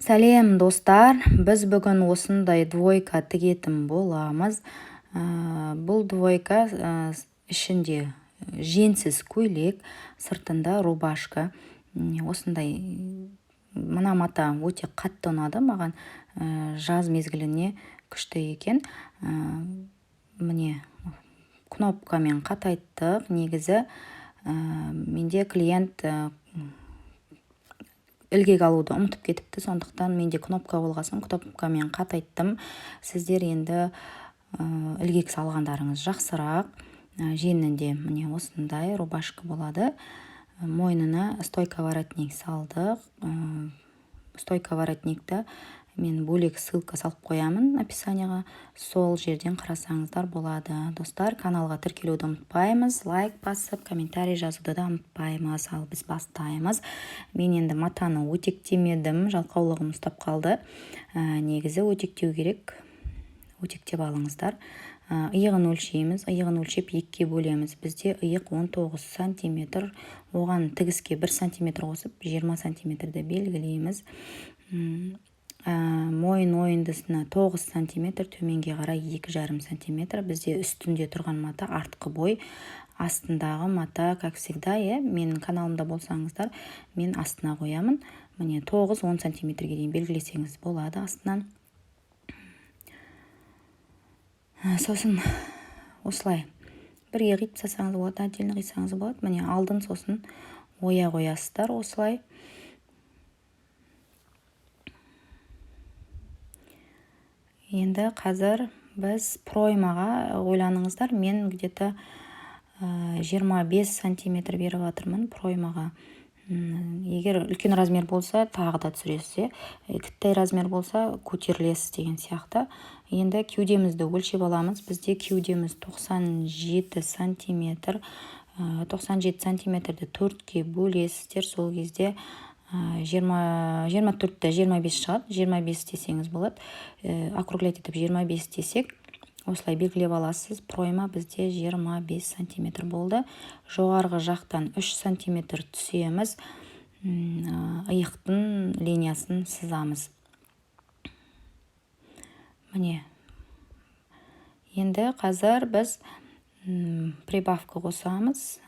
Сәлем, достар! Біз бүгін осындай двойка тігетін боламыз. Бұл двойка ішінде жеңсіз көйлек, сыртында рубашка. Осындай мына мата өте қатты ұнады маған, жаз мезгіліне күшті екен. Міне, кнопкамен қатайттық. Негізі менде клиент ілгек алуды ұмытып кетіпті, сондықтан менде кнопка болғасын, кнопкамен қатайттым. Сіздер енді ілгек салғандарыңыз жақсырақ. Жеңінде міне осындай рубашка болады. Мойнына стойка воротник салдық. Стойка воротникті мен бөлек ссылка салып қоямын описанияға, сол жерден қарасаңыздар болады. Достар, каналға тіркелуді ұмытпаймыз, лайк басып, комментарий жазуды да ұмытпаймыз. Ал біз бастаймыз. Мен енді матаны өтектемедім, жалқаулығым ұстап қалды. Негізі өтектеу керек, өтектеп алыңыздар. Иығын өлшейміз, иығын өлшеп, екіге бөлеміз. Бізде иық 19 сантиметр, оған тігіске 1 сантиметр қосып, 20 сантиметрді белгілейміз. Мойын ойындысына 9 сантиметр, төменге қарай 2,5 сантиметр. Бізде үстінде тұрған мата артқы бой, астындағы мата, как всегда, иә, менің каналымда болсаңыздар, мен астына қоямын. Міне, 9-10 сантиметрге дейін белгілесеңіз болады астынан. Сосын осылай бірге қиып тастасаңыз болады, отдельно қисаңыз болады. Міне, алдын сосын оя қоясыздар осылай. Енді қазір біз проймаға ойланыңыздар. Мен где-то 25 сантиметр беріп жатырмын проймаға. Егер үлкен размер болса, тағы да түсіресіз, иә, кіттай размер болса, көтерілесіз деген сияқты. Енді кеудемізді өлшеп аламыз. Бізде кеудеміз 97 сантиметр. 97 сантиметрді төртке бөлесіздер, сол кезде 24-те 25 шығады, 25 десеңіз болады. Округлять етіп 25 десек, осылай белгілеп аласыз. Пройма бізде 25 сантиметр болды. Жоғарғы жақтан 3 сантиметр түсеміз, иықтың линиясын сызамыз. Міне, енді қазір біз прибавка қосамыз.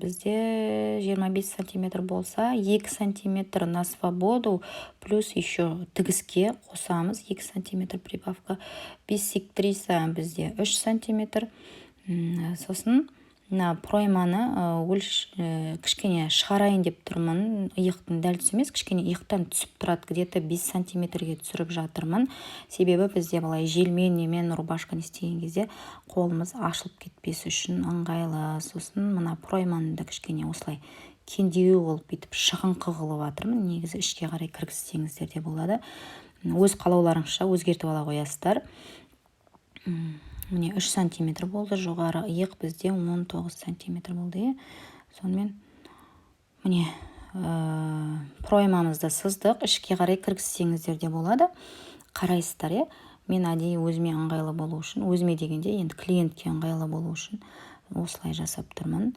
Бізде 25 сантиметр болса, 2 сантиметр на свободу, плюс еще тігіске қосамыз 2 сантиметр прибавка. Биссектриса бізде 3 сантиметр. Сосын мына пройманы кішкене шығарайын деп тұрмын. Иықтың дәл түсі емес, кішкене иықтан түсіп тұрады, где-то 5 сантиметрге түсіріп жатырмын. Себебі бізде былай желмен немен рубашканы істеген кезде қолымыз ашылып кетпес үшін ыңғайлы. Сосын мына пройманы да кішкене осылай кеңдеу қылып, бүйтіп шығыңқы қылып жатырмын. Негізі ішке қарай кіргізсеңіздер де болады, өз қалауларыңызша өзгертіп ала қоясыздар. Міне, 3 сантиметр болды. Жоғары иық бізде 19 сантиметр болды, иә. Сонымен, міне, проймамызды сыздық. Ішке қарай кіргізсеңіздер де болады, қарайсыздар, иә. Мен әдейі өзіме ыңғайлы болу үшін, өзіме дегенде енді клиентке ыңғайлы болу үшін осылай жасап тұрмын.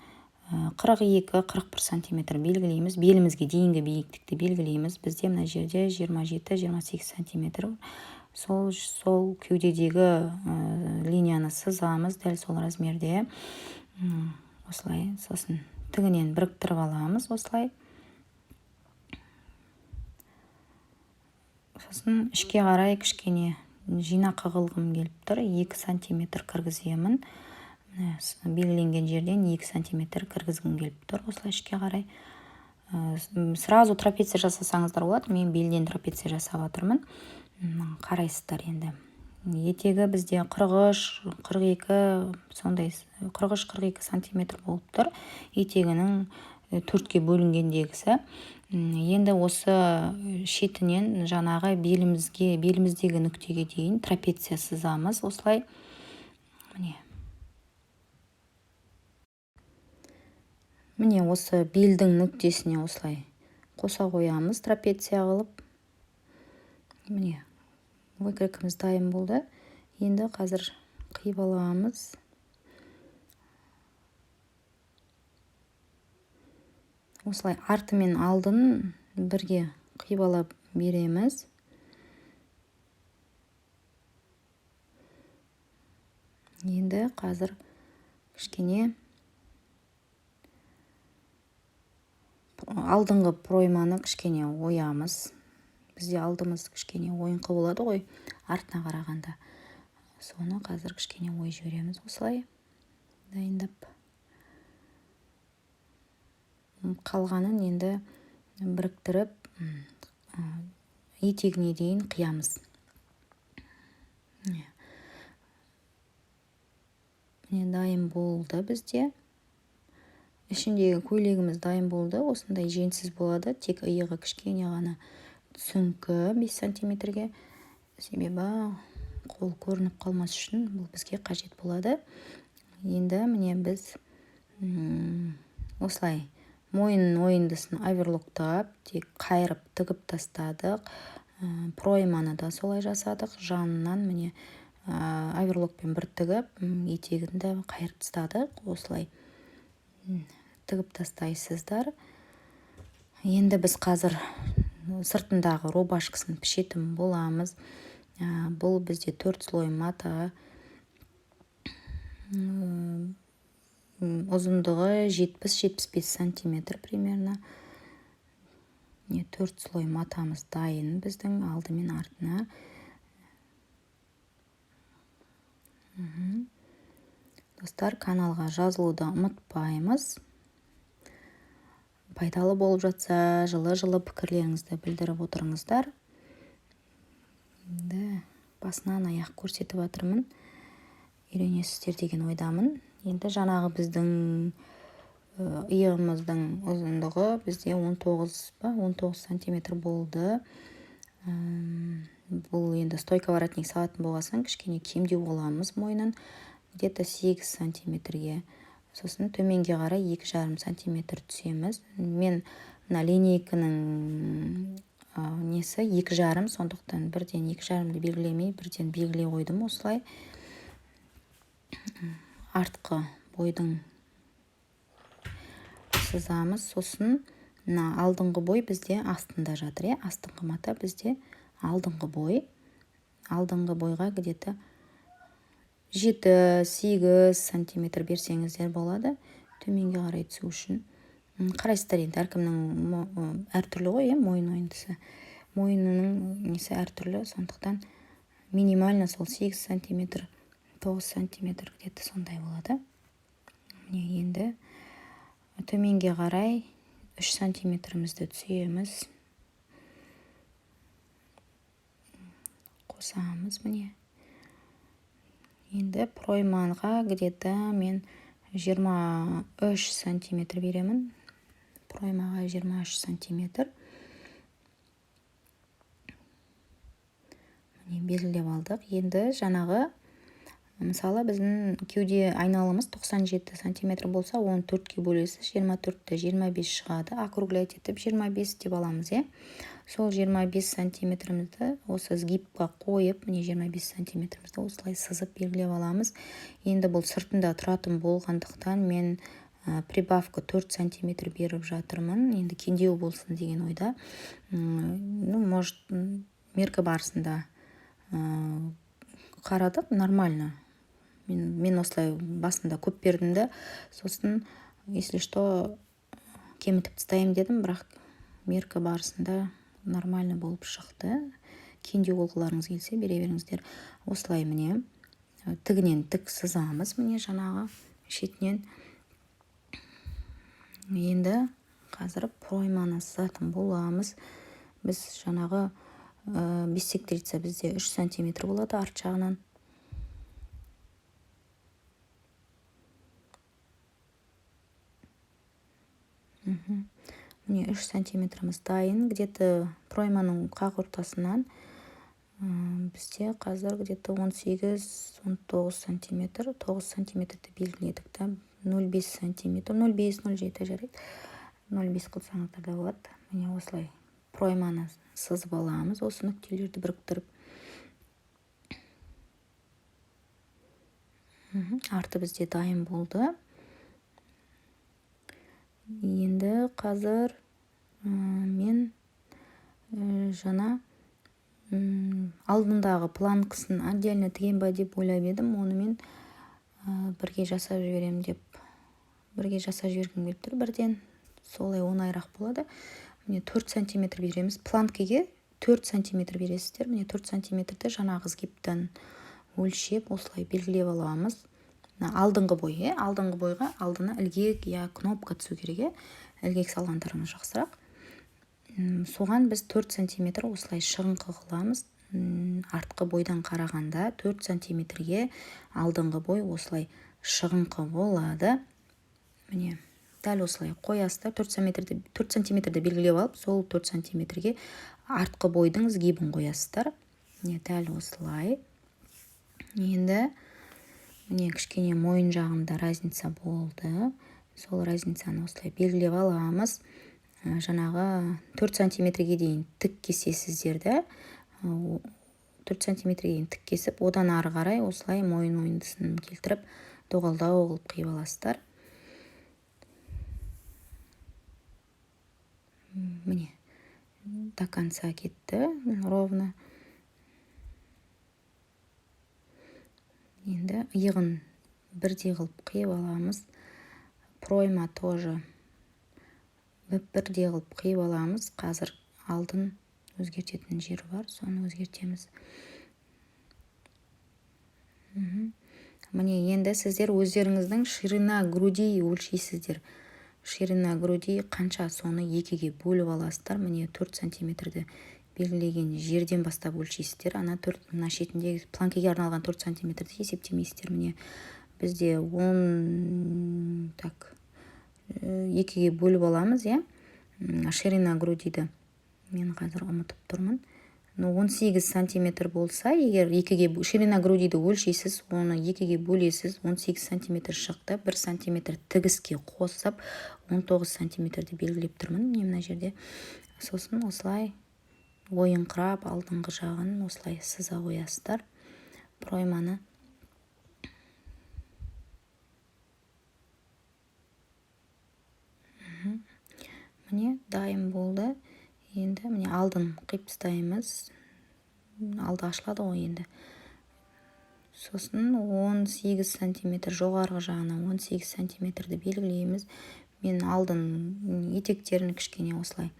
42-41 сантиметр белгілейміз, белімізге дейінгі биіктікті белгілейміз. Бізде мына жерде 27-28 сантиметр. Сол кеудедегі линияны сызамыз дәл сол размерде осылай. Сосын тігінен біріктіріп аламыз осылай. Сосын ішке қарай кішкене жинақы қылғым келіп тұр, 2 сантиметр кіргіземін. Міне, белгіленген жерден 2 сантиметр кіргізгім келіп тұр осылай ішке қарай. Сразу трапеция жасасаңыздар болады, мен белден трапеция жасап жатырмын. Қарайсыздар енді. Етегі бізде 43, 42, сондай 43, 42 сантиметр болып тұр етегінің төртке бөлінгендегісі. Енді осы шетінен жаңағы беліміздегі нүктеге дейін трапеция сызамыз осылай. Міне, міне, осы белдің нүктесіне осылай қоса қоямыз трапеция қылып. Міне, выкройкамыз дайын болды. Енді қазір қиып аламыз. Осылай арты мен алдын бірге қиып ала береміз. Енді қазір кішкене алдыңғы пройманы кішкене оямыз. Бізде алдымыз кішкене ойыңқы болады ғой артына қарағанда. Соны қазір кішкене ой жібереміз осылай дайындап. Қалғанын енді біріктіріп етегіне дейін қиямыз. Міне дайын болды бізде. Ішіндегі көйлегіміз дайын болды. Осындай жеңсіз болады, тек иығы кішкене ғана түсіңкі 5 сантиметрге. Себебі қол көрініп қалмас үшін бұл бізге қажет болады. Енді міне біз осылай мойын ойындысын оверлоктап, тек қайырып тігіп тастадық. Пройманы да солай жасадық. Жанынан міне оверлокпен бір тігіп, етегін де қайырып тастадық. Осылай тігіп тастайсыздар. Енді біз қазір сыртындағы рубашкасын пішетін боламыз. Бұл бізде 4 слой мата. Ұзындығы 70-75 сантиметр примерно. 4 слой матамыз дайын біздің алды мен артына. Достар, каналға жазылуды ұмытпаймыз. Пайдалы болып жатса, жылы-жылы пікірлеріңізді білдіріп отырыңыздар. Енді басынан аяқ көрсетіп жатырмын. Үйренесіздер деген ойдамын. Енді жаңағы біздің иығымыздың ұзындығы бізде 19 ба, 19 сантиметр болды. Бұл енді стойка воротник салатын болғасын кішкене кемдеу боламыз мойнын, где-то 8 сантиметрге. Сосын төменге қарай 2,5 сантиметр түсеміз. Мен мына линейканың несі 2,5, сондықтан бірден 2,5-ді белгілемей, бірден белгілей қойдым осылай. Артқы бойдың сызамыз. Сосын мына алдыңғы бой бізде астында жатыр, иә? Астыңғы мата бізде алдыңғы бой. Алдыңғы бойға где-то 7-8 сантиметр берсеңіздер болады. Төменге қарай түсу үшін. Қарайсыздар енді, әркімнің әртүрлі ғой, иә, мойын ойындысы. Мойнының несі әртүрлі, сондықтан минимально сол 8 сантиметр, 9 сантиметр где-то сондай болады. Міне енді төменге қарай 3 сантиметрімізді түсеміз. Қосамыз міне. Енді пройманға где-то мен 23 сантиметр беремін. Проймаға 23 сантиметр. Міне белгілеп алдық. Енді жаңағы, мысалы, біздің кеуде айналымыз 97 сантиметр болса, оны 4-ке бөлесіз, 24-ті 25 шығады. Округлять етіп 25 деп аламыз, иә. Сол 25 сантиметрімізді осы сгибқа қойып, міне 25 сантиметрімізді осылай сызып белгілеп аламыз. Енді бұл сыртында тұратын болғандықтан мен прибавка 4 сантиметр беріп жатырмын. Енді кеңдеу болсын деген ойда. Ну, может, мерка барысында қарадық, нормально. Мен осылай басында көп бердім де, сосын, если что, кемітіп тастаймын дедім, бірақ мерка барысында нормально болып шықты. Кеңдеу болғыларыңыз келсе, бере беріңіздер. Осылай міне тігінен тік сызамыз, міне жаңағы шетінен. Енді қазір пройманы сызатын боламыз. Біз жаңағы биссектрица бізде 3 сантиметр болады арт жағынан. Міне 3 сантиметріміз дайын. Где-то пройманың қақ ортасынан бізде қазір где-то 18-19 сантиметр, 9 сантиметрді белгіледік та, 0,5 сантиметр, 0,5, 0,7 жарайды. 0,5 қылсаңыздар да болады. Міне осылай пройманы сызып аламыз, осы нүктелерді біріктіріп. Арты бізде дайын болды. Енді қазір мен жаңа алдындағы планкасын отдельно тігем ба деп ойлап едім. Оны мен Бірге жасап жіберемін деп, бірге жасап жібергім келіп тұр бірден, солай оңайырақ болады. Міне, 4 сантиметр береміз планкеге, 4 сантиметр бересіздер. Міне, 4 сантиметрді жаңағы сгибтен өлшеп, осылай белгілеп аламыз. Мына алдыңғы бой, иә, алдыңғы бойға алдына ілгек я кнопка түсу керек, иә, ілгек салғандарыңыз жақсырақ. Соған біз 4 сантиметр осылай шығыңқы қыламыз. Артқы бойдан қарағанда 4 сантиметрге алдыңғы бой осылай шығыңқы болады. Міне, дәл осылай қоясыздар. 4 сантиметрді, 4 сантиметрді белгілеп алып, сол 4 сантиметрге артқы бойдың сгибін қоясыздар. Міне, дәл осылай. Енді міне, кішкене мойын жағында разница болды, сол разницаны осылай белгілеп аламыз. Жаңағы 4 сантиметрге дейін тік кесесіздер да, 4 сантиметрге дейін тік кесіп, одан ары қарай осылай мойын ойындысын келтіріп, доғалдау қылып қиып аласыздар. Міне, до конца кетті ровно. Енді иығын бірдей қылып қиып аламыз, пройма тоже бірдей қылып қиып аламыз. Қазір алдын өзгертетін жер бар, соны өзгертеміз. Міне, енді сіздер өздеріңіздің ширина груди өлшейсіздер. Ширина груди қанша, соны екіге бөліп аласыздар. Міне, 4 сантиметрді белгілеген жерден бастап өлшейсіздер. Ана төрт, мына шетіндегі планкеге арналған 4 сантиметрді есептемейсіздер. Міне, бізде 10, так, екіге бөліп аламыз, иә, ширина грудиді. Мен қазір ұмытып тұрмын, но 18 сантиметр болса, егер екіге ширина грудиді өлшейсіз, оны екіге бөлесіз, 18 сантиметр шықты. 1 сантиметр тігіске қосып, 19 сантиметрді белгілеп тұрмын, міне, мына жерде. Сосын осылай ойыңқырап, алдыңғы жағын осылай сыза қоясыздар пройманы. Міне, дайын болды. Енді міне, алдын қиып тастаймыз, алды ашылады ғой енді. Сосын 18 сантиметр, жоғарғы жағына 18 сантиметрді белгілейміз. Мен алдын етектерін кішкене осылай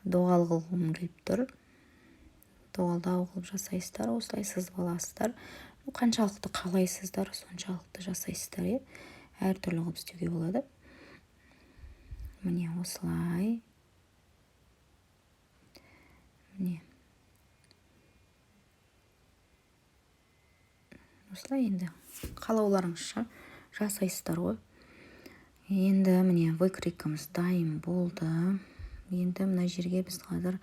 доғал қылғым келіп тұр. Доғалдау қылып жасайсыздар, осылай сызып аласыздар. Қаншалықты қалайсыздар, соншалықты жасайсыздар, иә, әртүрлі қылып істеуге болады. Міне, осылай. Міне, осылай енді қалауларыңызша жасайсыздар ғой. Енді міне, выкройкамыз дайын болды. Енді мына жерге біз қазір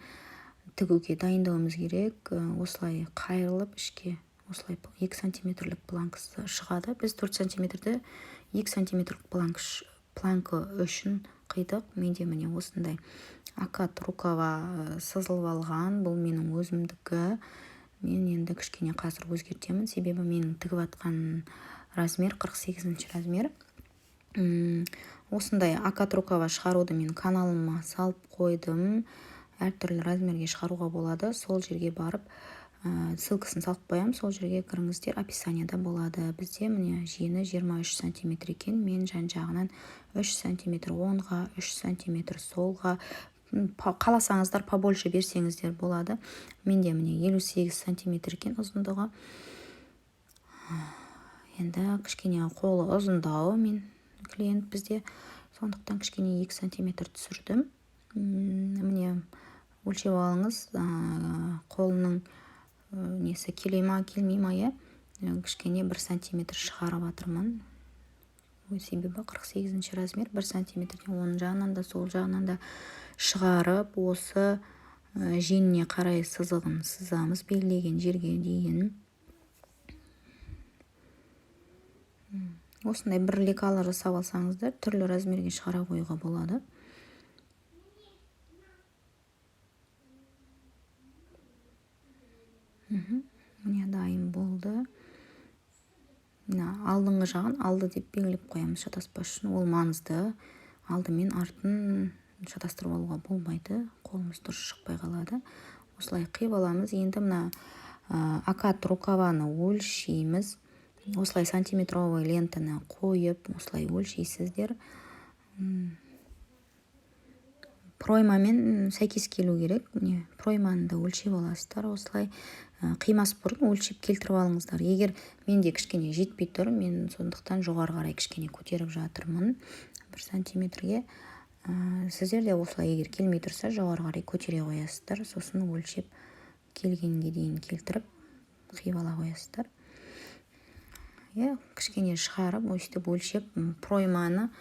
тігуге дайындауымыз керек. Осылай қайырылып, ішке осылай 2 сантиметрлік планкасы шығады. Біз 4 сантиметрді 2 сантиметрлік планка үшін қидық. Менде, міне, осындай окат рукава сызылып алған, бұл менің өзімдікі. Мен енді кішкене қазір өзгертемін, себебі менің тігіп жатқан размер 48 размер. Осындай окат рукава шығаруды мен каналыма салып қойдым, әртүрлі размерге шығаруға болады. Сол жерге барып, ссылкасын салып қоямын, сол жерге кіріңіздер, описанияда болады. Бізде, міне, жеңі 23 сантиметр екен. Мен жан жағынан 3 сантиметр оңға, 3 сантиметр солға, қаласаңыздар, побольше берсеңіздер болады. Менде, міне, 58 сантиметр екен ұзындығы. Енді кішкене қолы ұзындау мен клиент бізде, сондықтан кішкене 2 сантиметр түсірдім. Міне, өлшеп алыңыз, қолының несі келе ма, келмей ма, иә. Кішкене 1 сантиметр шығарып жатырмын, себебі 48 размер. 1 сантиметрден оң жағынан да, сол жағынан да шығарып, осы жеңіне қарай сызығын сызамыз белгілеген жерге дейін. Осындай бір лекало жасап алсаңыздар, түрлі размерге шығара қоюға болады. Міне, дайын болды. Мына алдыңғы жағын алды деп белгілеп қоямыз, шатаспас үшін, ол маңызды. Алды мен артын шатастырып алуға болмайды, қолымыз дұрыс шықпай қалады. Осылай қиып аламыз. Енді мына окат рукаваны өлшейміз. Осылай сантиметровый лентаны қойып, осылай өлшейсіздер. Проймамен сәйкес келу керек. Міне, пройманы да өлшеп аласыздар. Осылай қимас бұрын өлшеп келтіріп алыңыздар. Егер менде кішкене жетпей тұр, мен сондықтан жоғары қарай кішкене көтеріп жатырмын 1 сантиметрге. Сіздер де осылай, егер келмей тұрса, жоғары қарай көтере қоясыздар. Сосын өлшеп келгенге дейін келтіріп, қиып ала қоясыздар, иә. Кішкене шығарып, өйстіп өлшеп, пройманың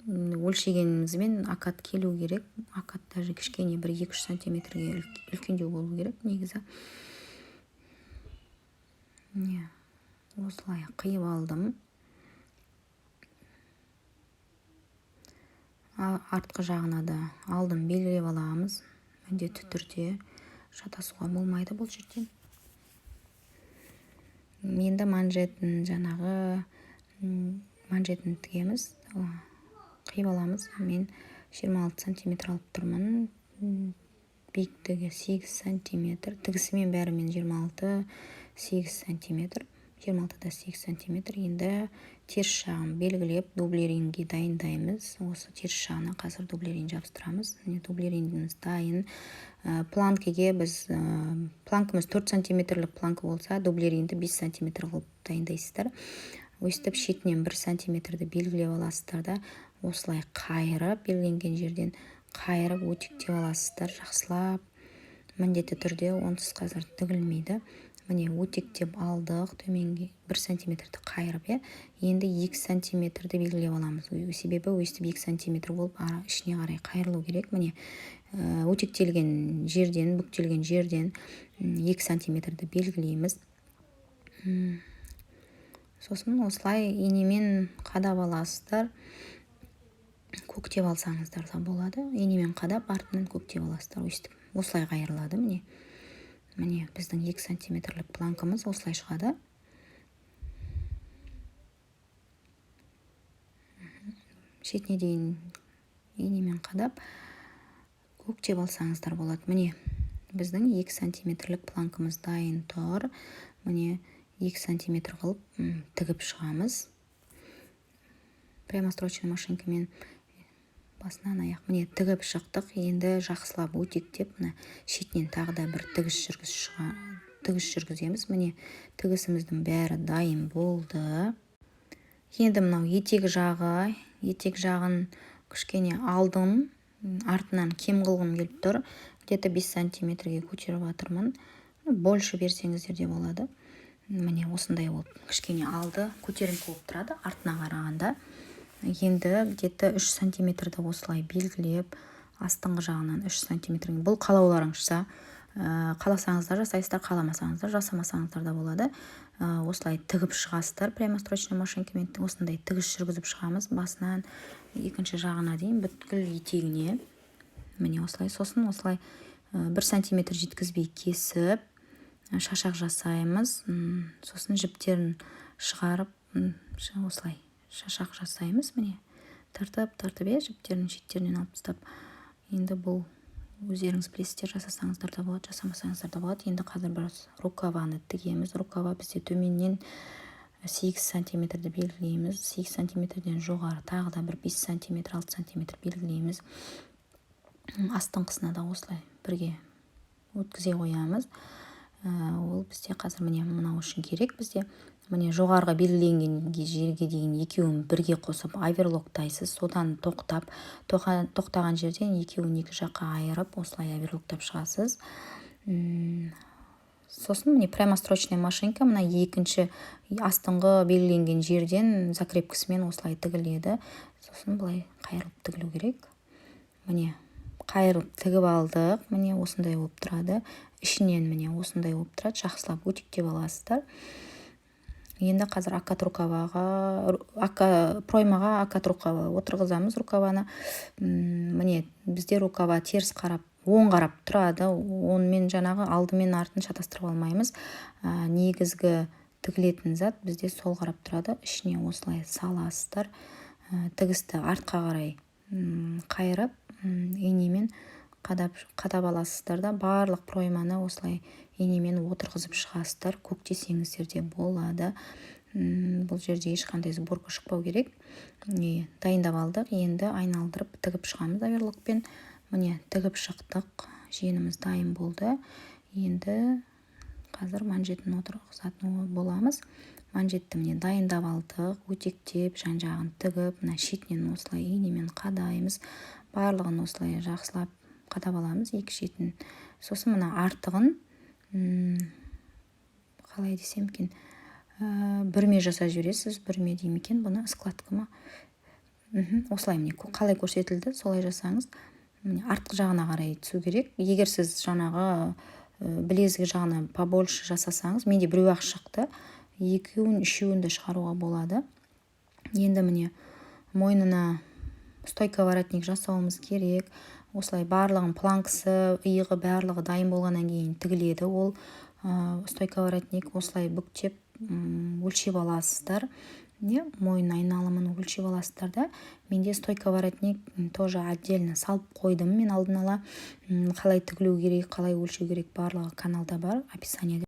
өлшегенімізбен окат келу керек. Окат даже кішкене бір 2-3 сантиметрге үлкендеу болу керек негізі. Міне, осылай қиып алдым. Артқы жағына да алдын белгілеп аламыз міндетті түрде, шатасуға болмайды бұл жерде. Енді манжетін, жаңағы манжетін тігеміз, қиып аламыз. Мен 26 сантиметр алып тұрмын, биіктігі 8 сантиметр. Тігісімен бәрімен 26 8 сантиметр, 26 да 8 сантиметр. Енді теріс жағын белгілеп, дублеринге дайындаймыз. Осы теріс жағына қазір дублерин жабыстырамыз. Міне, дублериніміз дайын. Планкеге біз планкамыз 4 сантиметрлік планка болса, дублеринді 5 сантиметр қылып дайындайсыздар. Өйстіп шетінен 1 сантиметрді белгілеп аласыздар да, осылай қайырып, белгіленген жерден қайырып, өтектеп аласыздар жақсылап, міндетті түрде, онсыз қазір тігілмейді. Міне, өтектеп алдық төменге 1 сантиметрді қайырып, иә. Енді 2 сантиметрді белгілеп аламыз, себебі өйстіп 2 сантиметр болып ішіне қарай қайырылу керек. Міне, өтектелген жерден, бүктелген жерден 2 сантиметрді белгілейміз. Сосын осылай инемен қадап аласыздар, көктеп алсаңыздар да болады. Инемен қадап, артынан көктеп аласыздар. Өйстіп осылай қайырылады. Міне, міне, біздің 2 сантиметрлік планкамыз осылай шығады. Шетіне дейін инемен қадап, көктеп алсаңыздар болады. Міне, біздің 2 сантиметрлік планкамыз дайын тұр. Міне, 2 сантиметр қылып тігіп шығамыз прямострочный машинкамен басынан аяқ. Міне, тігіп шықтық. Енді жақсылап өтектеп, мына шетінен тағы да бір тігіс жүргіземіз. Міне, тігісіміздің бәрі дайын болды. Енді мынау етек жағы. Етек жағын кішкене алдым, артынан кем қылғым келіп тұр, где-то 5 сантиметрге көтеріп жатырмын. Больше берсеңіздер де болады. Міне, осындай болып кішкене алды көтеріңкі болып тұрады артына қарағанда. Енді где-то 3 сантиметрді осылай белгілеп, астыңғы жағынан 3 сантиметр. Бұл қалауларыңызша, қаласаңыздар, жасайсыздар, қаламасаңыздар, жасамасаңыздар да болады. Осылай тігіп шығасыздар прямострочный машинкамен. Осындай тігіс жүргізіп шығамыз басынан екінші жағына дейін, бүткіл етегіне. Міне, осылай. Сосын осылай 1 сантиметр жеткізбей кесіп, шашақ жасаймыз. Сосын жіптерін шығарып, осылай шашақ жасаймыз. Міне, тартып тартып, иә, жіптерін шеттерінен алып тастап. Енді бұл өздеріңіз білесіздер, жасасаңыздар да болады, жасамасаңыздар да болады. Енді қазір біраз рукаваны тігеміз. Рукава бізде төменнен 8 сантиметрді белгілейміз. 8 сантиметрден жоғары тағы да бір 5 сантиметр, 6 сантиметр белгілейміз. Астыңғысына да осылай бірге өткізе қоямыз. Ол бізде қазір, міне, мынау үшін керек бізде. Міне, жоғарғы белгіленген жерге дейін екеуін бірге қосып оверлоктайсыз. Содан тоқтап, тоқтаған жерден екеуін екі жаққа айырып, осылай оверлоктап шығасыз. Сосын, міне, прямострочный машинка мына екінші астыңғы белгіленген жерден закрепкасымен осылай тігіледі. Сосын былай қайырылып тігілу керек. Міне, қайырылып тігіп алдық. Міне, осындай болып тұрады ішінен. Міне, осындай болып тұрады. Жақсылап үтіктеп аласыздар. Енді қазір окат рукаваға, проймаға окат рукава отырғызамыз, рукаваны. Міне, бізде рукава теріс қарап, оң қарап тұрады. Онымен жаңағы алды мен артын шатастырып алмаймыз. Негізгі тігілетін зат бізде сол қарап тұрады. Ішіне осылай саласыздар. Тігісті артқа қарай қайырып, инемен Қадап, қадап аласыздар да, барлық пройманы осылай инемен отырғызып шығасыздар. Көктесеңіздер де болады. Бұл жерде ешқандай сборка шықпау керек. Не, дайындап алдық, енді айналдырып тігіп шығамыз оверлокпен. Міне, тігіп шықтық, жеңіміз дайын болды. Енді қазір манжетін отырғызатын боламыз. Манжетті, міне, дайындап алдық, өтектеп, жан жағын тігіп, мына шетінен осылай инемен қадаймыз. Барлығын осылай жақсылап қадап аламыз, екі шетін. Сосын мына артығын, қалай десем екен, бүрме жасап жібересіз. Бүрме дей ме екен бұны, складка ма? Осылай, міне, қалай көрсетілді, солай жасаңыз. Міне, артқы жағына қарай түсу керек. Егер сіз жаңағы білезік жағына побольше жасасаңыз, менде біреу ақ шықты, екеуін, үшеуін де шығаруға болады. Енді, міне, мойнына стойка воротник жасауымыз керек. Осылай барлығын, планкасы, иығы, барлығы дайын болғаннан кейін тігіледі ол стойка воротник. Осылай бүктеп, өлшеп аласыздар, иә, мойын айналымын өлшеп аласыздар да. Менде стойка воротник тоже отдельно салып қойдым мен алдын ала. Қалай тігілу керек, қалай өлшеу керек, барлығы каналда бар, описаниеде.